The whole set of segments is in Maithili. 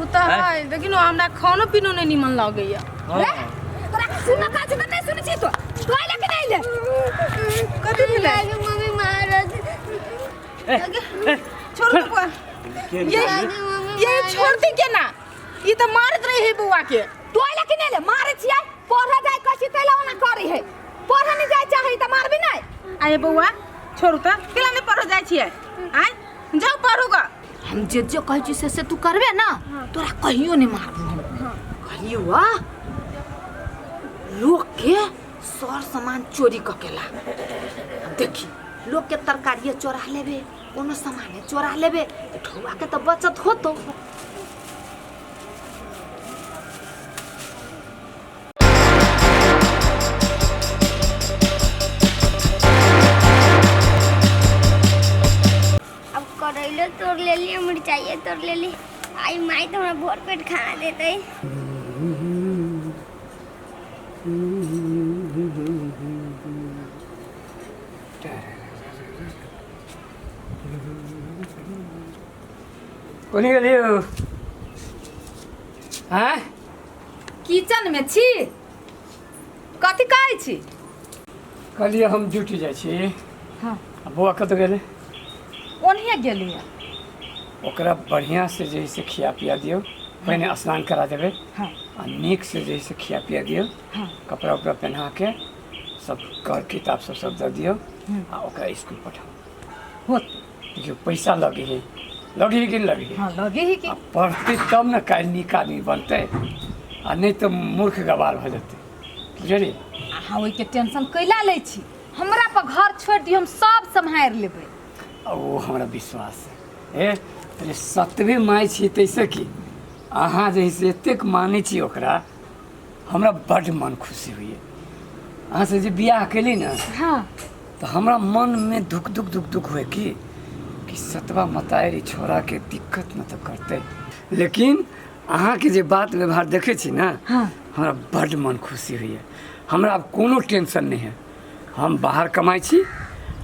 ओ तऽ है देखिन हमरा खानो पीनो नहि निमन लगैया। हाँ। तोरा सुन का छै त नहीं सुनै छी तो तो आइला कि नहीं ले? कथी भेलै? मम्मी मारत। ए, ए, छोड़ बौआ। के ये ये छोड़ती केना? ई तऽ मारैत रहे है बौआ के। तो आइला कि नहीं ले? मारे छियै, पढ़े जाय कसी तैला ओना करी है, पढ़े नहीं जाय चाहे त मारबी नहीं। आये बौआ, छोड़ू तऽ, केला नहि पढ़ऽ जाइ छियै? आँय, जाउ पढ़ू गऽ। हम जे जे कहै छी से तू करबे ना, तोरा कहियो नहीं मारबू हम। कहलियो आ लोग के सर सामान चोरी क के ला। अब देखी, लोग के तरकारिये चोरा लेबे, कोनो सामाने चोरा लेबे, त ठौआ के त बचत होतो। अब करैलो तोड़ लेली, मिरचाइयो तोड़ लेली। आई माई तो हमरा भर पेट खाना देते। कोनी गेलियो? आँय? किचन में छी, कथी कहै छी? कहलियै हम ड्यूटी जाइ छी। हाँ। आ बौआ कतऽ गेलै? ओनहिए गेलियै। ओकरा बढ़िआँ से जे है से खिया पिया दियौ, पहिने स्नान करा देबै। हाँ। आ नीक से जे है से खिया पिया दियौ। हाँ। कपड़ा उपड़ा पहना के सब कर किताब सब सब दऽ दियौ आ ओकरा स्कूल पठाउ। होत। देखियौ, पैसा लगे है, लगे है कि नहि लगे है? हाँ, लगे ही कि। आ पढ़तै तब ने काल्हि नीक आदमी बनतै, आ नहि तऽ मूर्ख गवार भऽ जेतै, बुझलियै? अहाँ ओहिके टेंशन कैला लै छी? हमरा पर घर छोड़ि दियौ, हम सब सम्हारि लेबै। आ ओ हमरा विश्वास है। ए अरे, सतबे माय छी तैसे कि अहाँ जे है से एतेक मानै छी ओकरा, हमरा बड्ड मन खुशी होइए। अहाँसँ जे बियाह केली ने, हाँ, तऽ हमरा मनमे धुक धुक धुक धुक हुए कि सतबा मतारी छोड़ाके दिक्कत न तऽ करतै, लेकिन अहाँके जे बात व्यवहार देखै छी ने, हाँ, हमरा बड्ड मन खुशी होइए। हमरा आब कोनो टेंशन नहि है। हम बाहर कमाइ छी,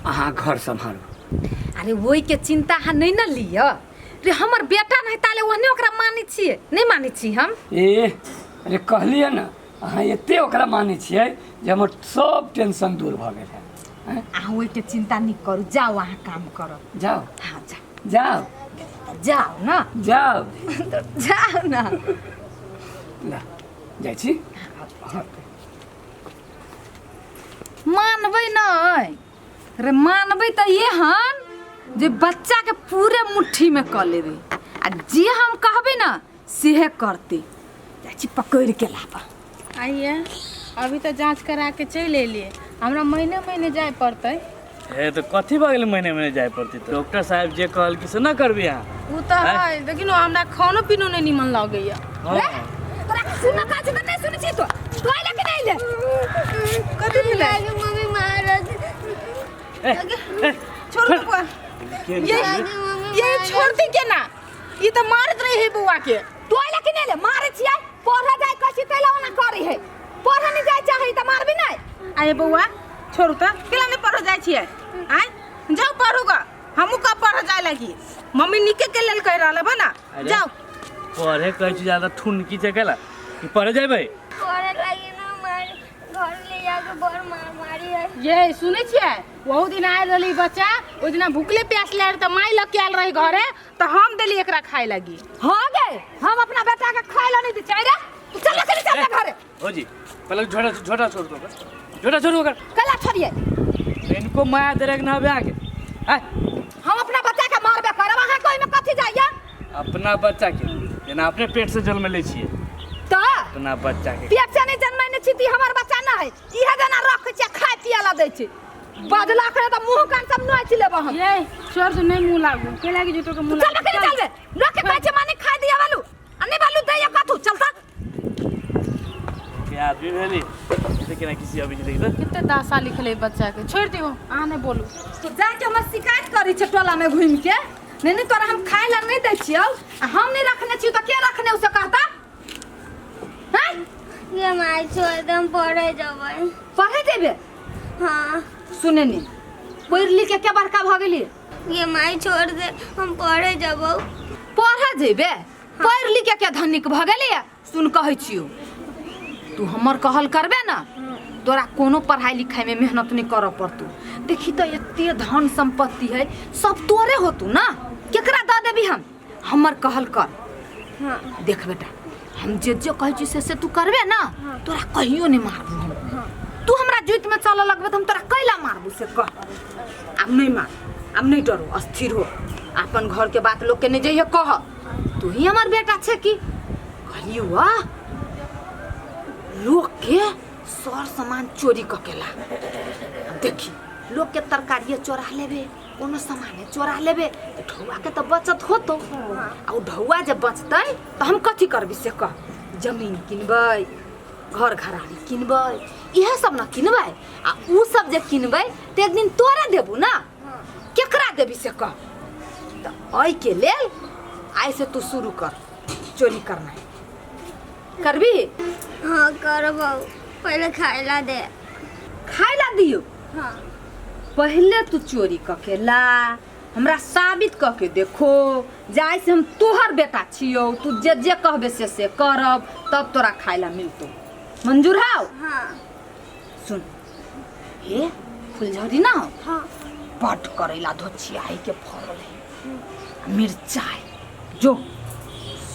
अहाँ घर सम्हारू। अरे, ओहिके चिंता अहाँ नहीं ने लिअ रे। हमर बेटा नहीं ताले ओहने ओकरा मानै छियै, नहीं मानै छी हम? ए अरे, कहलियै ने, अहाँ एते ओकरा मानै छियै जे हमर सब टेंशन दूर भऽ गेल है। आँय? अहाँ ओहिके चिंता नहीं करू, जाओ अहाँ काम करब। जाउ। हाँ, जाओ। जाउ। जाओ ना। जाउ। जाओ ना। ला, जाइ छी। हाँ। मानबै नहि रे, मानबै तऽ एहन जे बच्चाके पूरे मुट्ठीमे कऽ लेबै आ जे हम कहबै ने सेहे करतै। जाइ छी पकड़ि के लाबऽ। आइए, अभी तऽ जाँच करा के चलि एलियै, हमरा महीने महीने जाय पड़तै। हे, तऽ कथी भऽ गेलै महीने महीने जाय पड़तै तऽ? डॉक्टर साहेब जे कहलखिन से न करबी अहाँ? ओ तऽ है, देखिन हमरा खानो पीनो नहि निमन लगैया। हाँ। तोरा सुन का छै त नहीं सुनै छी तो तो आइला कि नहीं ले? कथी भेलै? मम्मी मारत। ए, ए, छोड़ बौआ। के ये छोड़ती केना? ई तऽ मारैत रहे है बौआ के। तो आइला कि नहीं ले? मारे छियै, पढ़े जाय कसी तैला ओना करी है, पढ़े नहीं जाय चाहे त मारबी नहीं। आये बौआ, छोड़ू तऽ, केला नहि पढ़ऽ जाइ छियै? आँय, जाउ पढ़ू गऽ। हमहूँ कब पढ़ऽ जाय लागी? मम्मी नीके के लेल कहि रहल है ना। अरे। जाउ। पढ़े कहै छी, ज्यादा ठुनकी छै केला कि पढ़े जेबै? पढ़े लागी ना मार, घर ले जाके बड़ मार मारी है। ये सुनै छियै, ओहू दिन आयल रहली बच्चा, ओहि दिना भुखले प्यासले आयल तऽ माय लग के आयल रही घरे, तऽ हम देली एकरा खाय लागी। हाँ गे, हम अपना बेटा के खाय ला नहीं दै छियै रे। तू चल ना, चल चल घरे। हो जी, पहले झोटा झोटा छोड़ दो, झोटा छोड़ ओकर। कला छोड़िए? इनको माया दे ना बे आके आय। हम अपना बच्चा के मारबे करब, अहाँ कोई में कथी जाइए? अपना बच्चा के जेना अपने पेट से जन्म ले छियै। तऽ अपना बच्चा के पेट से नहीं जन्मैने छी त हमर बच्चा ना है? इहे जेना रखै छियै, खाय पिए ला दै छी, बजला करे तऽ मुंह कान सब नोचि लेब हम। ये छोड़ दू, नहीं मुँह लागू के लागी झूठो के मुँह। चल बकरी, चल बे। लोग के कहै छै माने खाय दिया बालू आ नहीं बालू दैया कथू चलता। के आदमी भेली से केना किसी अबै छै देखि। कते दासा लिखले बच्चा के, छोड़ दियो, अहाँ नहीं बोलू। तो जाके हमर शिकायत करै छै टोला में घूमि के। नहीं नहीं, तोरा हम खाय ला नहीं दै छियौ आ हम नहीं रखने छियौ तऽ के रखने उसे कहता हैं? ये माय छोड़ दम, पढ़े जबै। पढ़े जेबे? हाँ। सुने नी, पढ़ि लिख के के बड़का भऽ गेली? ये माय छोड़ दे, हम पढ़े जबौ। पढ़े जेबे? पढ़ि लिख के धनिक भऽ गेलैया। सुन कहै छियौ, तू हमर कहल करबे ना, तोरा कोनो पढ़ाई लिखाई में मेहनत नहीं करऽ पड़तौ। देखी तऽ एते धन संपत्ति है, सब तोरे होतू ना, केकरा दऽ देबी हम? हमर कहल कर। हाँ। देख बेटा, हम जे जे कहै छी से से तू करबे ना, तोरा कहियो नहीं मारबू हम। तू हमरा जुइत में चलऽ लगबे तऽ हम तोरा कैला मारबू से कह। आब नहीं मार, आब नहीं डरो, अस्थिर हो। अपन घर के बात लोग के नहीं जइहे कह, तू ही हमर बेटा छे की कहलियो। वाह, लोग के सर सामान चोरी कऽ के ला। अब देखी, लोग के तरकारिए चोरा लेबे, कोनो सामाने चोरा लेबे तऽ ढौआ के तऽ बचत होतो। आ उ ढौआ जे बचतै तऽ हम कथी करबी से कह? जमीन किनबै, घर घरारी किनबै, इएह सब ने किनबै। आ उ सब जे किनबै तऽ एक दिन तोरे देबू ना, केकरा देबी से कह? तऽ एहिके लेल आइ से तू शुरू कर चोरी करनाइ। करबी? हाँ करबौ, पहिले खाय ला दे। खाय ला दियो? हाँ। पहले तू चोरी कऽ के ला, हमरा साबित कऽ के देखो जाय से हम तोहर बेटा छियौ, तू जे जे कहबे से से करब, तब तोरा खाय ला मिलतो। मंजूर हौ? हाँ। सुन, हे फुलझड़ी ना हो? हाँ। बड करैला धोचियाई के फरल है, मिरचाई जो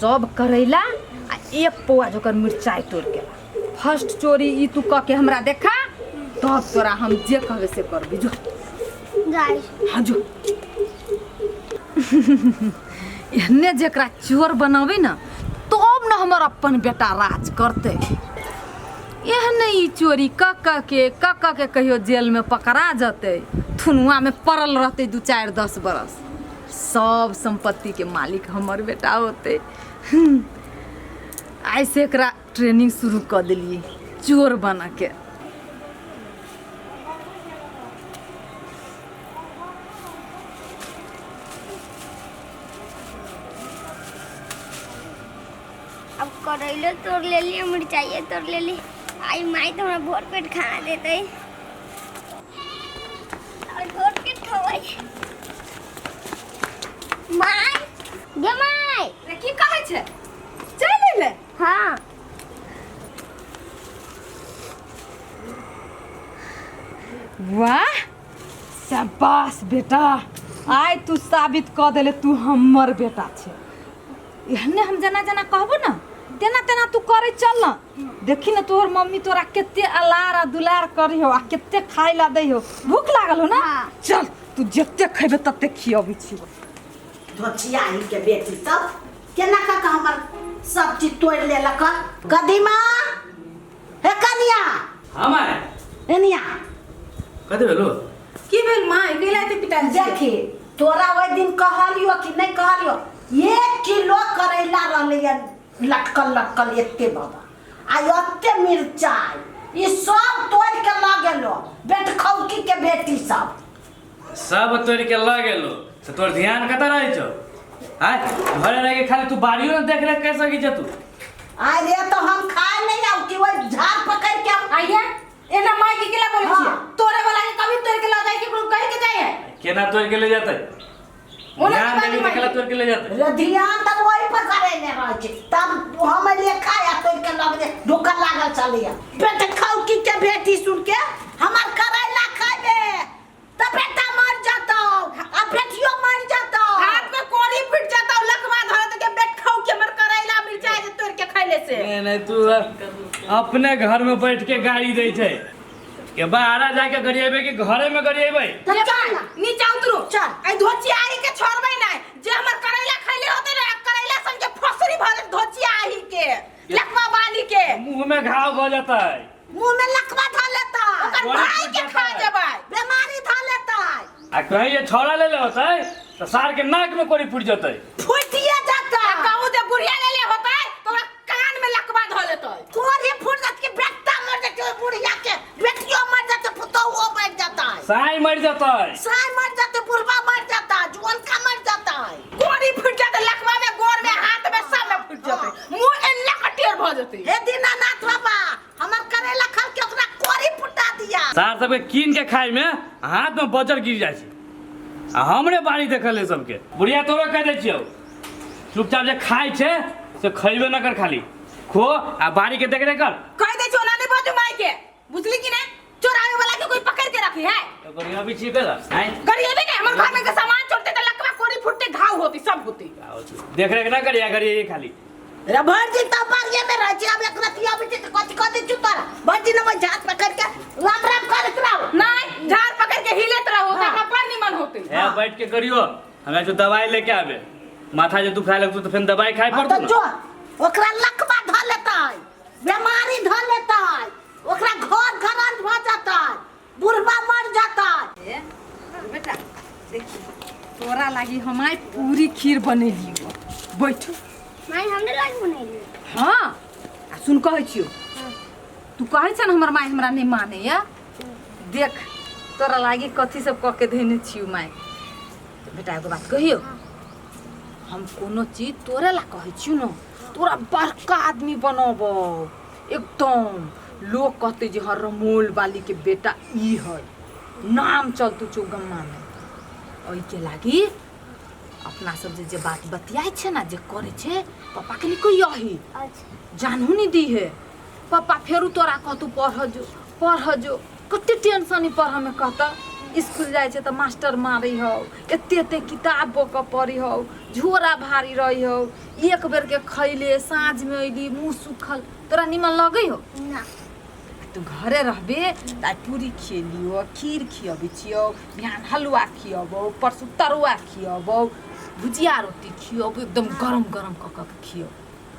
सब करैला आ एक पौआ जोकर मिरचाई तोड़ के ला। फर्स्ट चोरी ई तू कऽ के हमरा देखा, तब तोरा हम जे कहबे से करबी। जो। जाय। हाँ जो। एहने जेकरा चोर बनाबे ना, तब न हमर अपन बेटा राज करते। एहने ई चोरी क क के क क के कहियो जेल में पकड़ा जतै, थुनुआ में पड़ल रहतै 2 4 10 बरस, सब संपत्ति के मालिक हमर बेटा होते। आइ से एकरा ट्रेनिंग शुरू कऽ देलियै चोर बना के। अब करैलो तोड़ लेली, मिरचाइयो तोड़ लेली। आई माई तो हमरा भोर पेट खाना देते और भोर पेट खवाई। माई गे माई। रे की कहै छै? चलि एलै? हाँ। वाह, शाबाश बेटा, आइ तू साबित कऽ देले तू हमर बेटा छै। एहने हम जेना जेना कहबो ना, तेना तेना तू करे चल ना। देखी ना, तोहर मम्मी तोरा कते अलार आ दुलार करी हो आ कते खाइ ला दै हो। भूख लागल हो ना? हाँ। चल, तू जते खैबे तते खियबै छी। धोचियाही के बेटी सब केना कऽ के हमर सब चीज तोड़ि लेलक। कदीमा हे कनिया। हाँ माय। एनिया। कथी भेलो? की भेल माँ, कैला एते पिटायल छियै? देखी, तोरा ओहि दिन कहलियो कि नहि कहलियो, 1 किलो करैला रहलैया लटकल लटकल एते बाबा, आ एते मिरचाइ, ई सब तोड़ि के लऽ गेलो बेटखौकी के बेटी सब। सब तोड़ के लऽ गेलो तऽ तोर ध्यान कतऽ रहै छौ? आय घरे रह के खाली तू बाड़ियो ने देख रेख कर सकी छ तू? अरे तो हम खाए नहीं आउ कि वही झाड़ पकड़ के हम आइया, एना माई के केला बोलै छियै? हाँ। तोरे वाला के कभी तोड़ के लऽ जाइ के कोनो कहि के जाइ है? केना तोड़ के ले जेतै? ओना ध्यान के देबी तऽ बाजू। केला तोड़ के ले जेतै? रे ध्यान तब वही पर करे ने रहै छै, तब हम एलियै खाए आ तोड़ के लग जे ढुकल लागल छलैया। बेटा खौकी के बेटी सुन के हमर करैला खैबे तऽ बेटा मर जतौ आ बेटियो मर जतौ। हाथ में कोड़ी फिट जाता, लकवा धरत के बेट खाऊ के हमर करैला मिरचाई जे तोड़ के खैले से। नहीं नहीं, तू अपने घर में बैठ के गाड़ी दै छै के बाहर जाके गरिएबै कि घरे में गरिएबै? तऽ चल ना। नीचा उतरू। चल। आई धोचियाही के छोड़बै नहीं, जे हमर करैला खैले होते ना, करैला संग के फसरी भर धोचियाही के लकवा बाली के। मुंह में घाव भऽ जेतै। मुंह में लकवा धऽ लेतै। ओकर भाई के खा जेबै। बीमारी धऽ लेतै। आ कहीं जे छौड़ा ले ले होतै तऽ सार के नाक में कोड़ी फूटि जेतै। फुटिए जतै। आ कहूँ जे बुढ़िया ले ले होतै तो ओकरा कान में लकवा धऽ लेतै। कोरी फुट जात कि बेटा मर जतै, ओहि बुढ़िया के बेटियो मर जतै, पुतोहुओ मर जतै। साई मरि जेतै। साय मर जतै, बुढ़बा मर जतै, जुअनका मर जतै। कोड़ी फुटि जेतै लकवा में, गोर में, हाथ में, सब में फुटि जेतै, मुंह एन्ना के टेढ़ भऽ जेतै। हे दीनानाथ बाबा, हमर करेला खा के ओकरा कोरी फुटा दिया। सार सबके कीन के खाय में हाथ में बजर गिर जाइ छै आ हमरे बाड़ी देखल है सबके। बुढ़िया, तोरो कह दै छियौ, चुपचाप जे खाइ छै से खइबे न कर खाली खो आ बाड़ी के देख रेख कर कह दे छो ना नहीं बाजू माई के बुझली कि ना चोरावे वाला के कोई पकड़ के रखी है तो गरिया भी छी केला आय गरीबी ने हमर घर में के सामान छोड़ते त लकवा कोरी फुटते घाव होती सब होती देख रेख ना करिया गरिया खाली रे भर दिन तो बारिये में रह छी अब एक रतिया में छी कथी कथी चुप तोरा भर दिन में झात पकड़ के राम राम करत रहो नहीं झाड़ पकड़ के हिलेत रहो त अपना पर निमन होते ए बैठ के करियो हमरा जो दवाई लेके आबे माथा जे दुखाए लगतो तो फेन दवाई खाए हाँ पड़तो तो ना जो ओकरा लकवा धऽ लेतै बीमारी धऽ लेतै ओकरा घर घरंज भऽ जेतै बुढ़बा मर जेतै ए, बेटा देखी तोरा लागी हम आइ पूरी खीर बनेलियो बैठू माई हमरे लागी बनेली हाँ आ सुन कहै छियो तू कहै छ ने हमर माय हमरा नहि मानैया देख तोरा लागी कथी सब कऽ के धेने छियो माय तो बेटा एगो बात कहियो हम कोनो चीज तोरे ला कहै छियो न तोरा बड़का आदमी बनबौ एकदम लोग कहते जे हर रमोल वाली के बेटा ई है नाम चलतौ चौगम्मा में ओहिके लागी अपना सब जे जे बात बतियाइ छै ने जे करै छै पप्पा के नहीं कहियही अच्छा जानहु नहीं दी है पप्पा फेरू तोरा कहतू पढ़ जो पढ़ जो कते टेंशन ही पढ़ में कहता स्कूल जाइ छै तऽ मास्टर मारै हौ एते एते किताब बकऽ पड़ै हौ झोरा भारी रहै हौ एक बेरके खैले साँझमे अयली मुँह सुखल तोरा निमन लगै हौ ना तू घरे रहबे तऽ आइ पूरी खिएलियौ खीर खियबै छियौ बिहान हलुआ खियबौ परसू तरुआ खियबौ भुजिया रोटी खियबौ एकदम गरम गरम कऽ कऽ के खियौ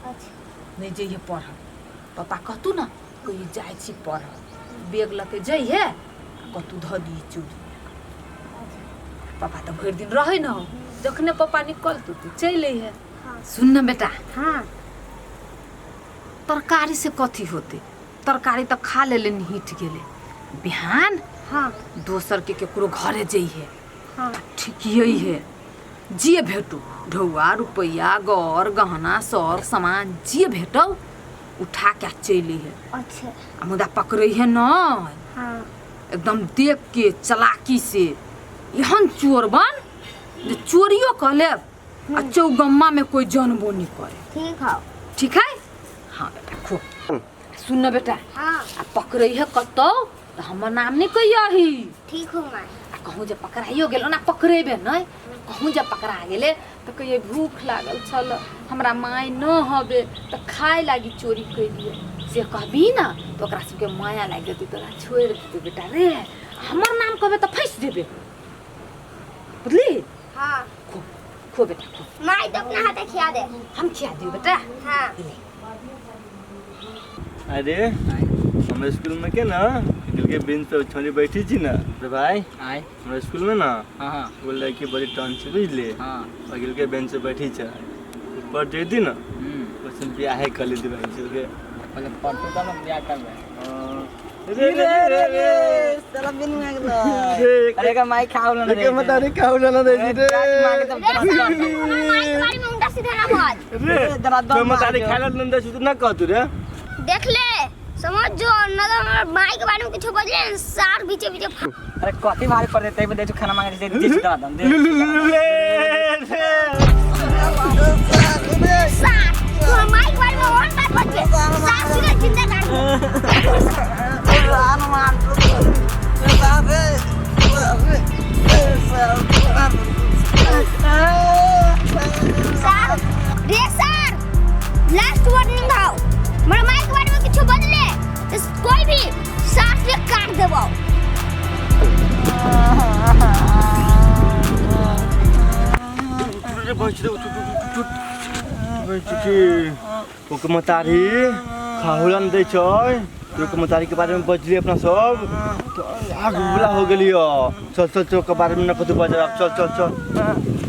अच्छा नहि जइहे पढ़ऽ पप्पा कहतू ने कहियो जाइ छी पढ़ऽ बैग लऽ के जइहे आ कतहु धऽ दिही चोरी पापा तऽ भरि दिन रहै न हौ जखने पप्पा निकलतौ तू चलि अइहे सुन न बेटा हाँ तरकारी से कथी होतै तरकारी तऽ खा लेले निहिट गेलै बिहान हाँ दोसर के केकरो घरे जइहे हाँ ठिकियै जे भेटू ढौआ रुपैआ गर गहना सर सामान जे भेटौ उठा के चलि अइहे अच्छा आ मुदा पकड़ै है नहि हाँ एकदम देख के चलाकी से एहन चोर बन जे चोरियो कऽ लेब आ चौगम्मा में कोई जानबो नहीं करे ठीक है ठीक है हाँ बेटा खो सुन न बेटा हाँ आ पकड़ै है कतौ तऽ हमर नाम नहीं कहियही ठीक हो माई आ कहूँ जे पकड़ाइयो गेलो ना पकड़ेबे नहि कहूँ जे पकड़ा गेलै तऽ कहियै भूख लागल छल हमरा माय न हबे तऽ खाय लागी चोरी कैलियै से कहबी ने तऽ ओकरा सबके माया लागि जेतै तोरा छोड़ि देतै बेटा रे हमर नाम कहबे तऽ फँसि जेबे बुझली हाँ खो खो बेटा खो माई तो अपना हाथे खिया दे हम खिया दियौ बेटा हाँ अरे हमरा स्कूल में के ना निकल के बेंच पे छोरी बैठी छी ना रे भाई आय हमरा स्कूल में ना हाँ हाँ वो लड़की बड़ी टन छै बुझलिए हाँ अगिल के बेंच पे बैठी छै ऊपर जैती ना हम्म ओसन बियाहे कर लेती बहन छै ओके पहले पढ़तू तब ना बियाह करबे रे रे रे रे साला बिन मांग लो रे अरे का माई खाओ ना के मत अरे खाउ ना दे रे रे माई के बारे में उल्टा सीधा ना बोल रे जरा दम तो मत अरे मार खाला नंदा छै ना कहतू रे देख ले समझ जो न तो हमारे माई के बारे में कुछ बोल ले सार बीचे बीचे अरे कथी भारी पड़ देते दे खाना मांगे दे दे दे दे रे रे सार तू हमारे माई के बारे में और बात बोल ले सार सीधा जिंदा काट सार रे सार लास्ट वार्निंग हाउ मेरे माई के बारे में कुछ बदले तो कोई भी सार से काट देबो रे बच रे उठ उठ उठ बच के ओके मतारी खाहुलन दै छै ओके मतारी के बारे में बजली अपना सब तो आग बुला हो गेली हो चल चल चल के बारे में न कतौ बजब चल चल चल